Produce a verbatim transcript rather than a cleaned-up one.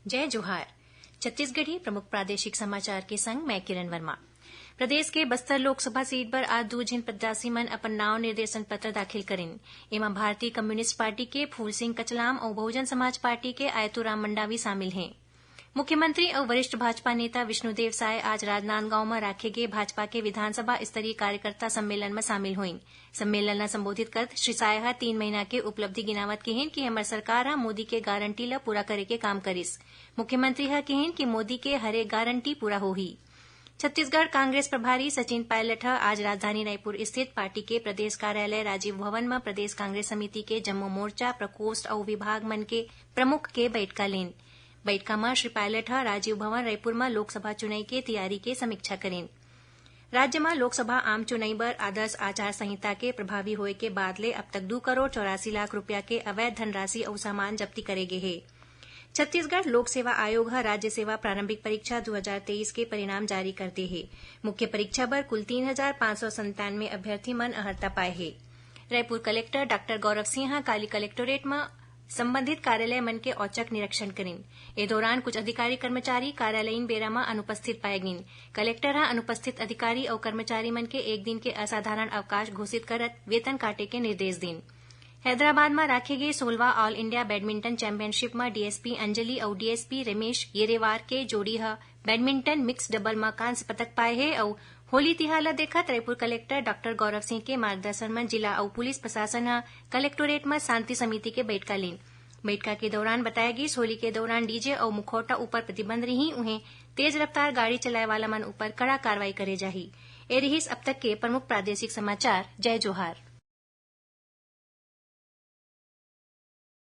जय जोहार। छत्तीसगढ़ी प्रमुख प्रादेशिक समाचार के संग मैं किरण वर्मा। प्रदेश के बस्तर लोकसभा सीट बर आज दू झिन प्रत्याशी मन अपन नाव निर्देशन पत्र दाखिल करिन। एमा भारतीय कम्युनिस्ट पार्टी के फूल सिंह कचलाम अउ बहुजन समाज पार्टी के आयतुराम मंडावी शामिल हें। मुख्यमंत्री अउ वरिष्ठ भाजपा नेता विष्णुदेव साय आज राजनांदगांव म राखे गे भाजपा के विधानसभा स्तरीय कार्यकर्ता सम्मेलन म शामिल होइन। सम्मेलन ल संबोधित करत श्री साय ह तीन महीना के उपलब्धि गिनावत किहिन कि हमर सरकार ह मोदी के गारंटी ल पूरा करे के काम करिस। मुख्यमंत्री ह किहिन कि मोदी के हरेक गारंटी पूरा होही। छत्तीसगढ़ कांग्रेस प्रभारी सचिन पायलट ह आज राजधानी रायपुर स्थित पार्टी के प्रदेश कार्यालय राजीव भवन म प्रदेश कांग्रेस समिति के जम्मो मोर्चा, प्रकोष्ठ अउ विभाग मन के प्रमुख के बैठका लेन। बैठका म श्री पायलट ह राजीव भवन रायपुर म लोकसभा चुनाई के तैयारी के समीक्षा करेन। राज्य म लोकसभा आम चुनाई बर आदर्श आचार संहिता के प्रभावी होए के बाद ले अब तक दू करोड़ चौरासी लाख रुपया के अवैध धनराशि अउ सामान जब्ती करे गे हे। छत्तीसगढ़ लोक सेवा आयोग ह राज्य सेवा प्रारंभिक परीक्षा दू हजार तेईस के परिणाम जारी कर दे हे। मुख्य परीक्षा बर कुल तीन हजार पाँच सौ संतानवे अभ्यर्थी मन अर्हता पाए हे। रायपुर कलेक्टर डॉक्टर गौरव सिंह ह काली कलेक्टोरेट म संबंधित कार्यालय मन के औचक निरीक्षण करिन। ए दौरान कुछ अधिकारी कर्मचारी कार्यालयीन बेरा म अनुपस्थित पाए गिन। कलेक्टर ह अनुपस्थित अधिकारी अउ कर्मचारी मन के एक दिन के असाधारण अवकाश घोषित करत वेतन काटे के निर्देश दिन। हैदराबाद म राखे गे सोलहवाँ ऑल इंडिया बैडमिंटन चैंपियनशिप म डीएसपी अंजलि अउ डीएसपी रमेश येरेवार के जोड़ी ह बैडमिंटन मिक्स डबल म कांस्य पदक पाए हे अउ होली तिहार ल देखत रायपुर कलेक्टर डॉक्टर गौरव सिंह के मार्गदर्शन म जिला अउ पुलिस प्रशासन ह कलेक्टोरेट म शांति समिति के बैठका लीन। बैठका के दौरान बताया गिस, होली के दौरान डीजे अउ मुखौटा ऊपर प्रतिबंध रही, उहें तेज रफ्तार गाड़ी चलाए वाला मन ऊपर कड़ा कार्रवाई करे जाही। ए रिहिस अब तक के प्रमुख प्रादेशिक समाचार। जय जोहार।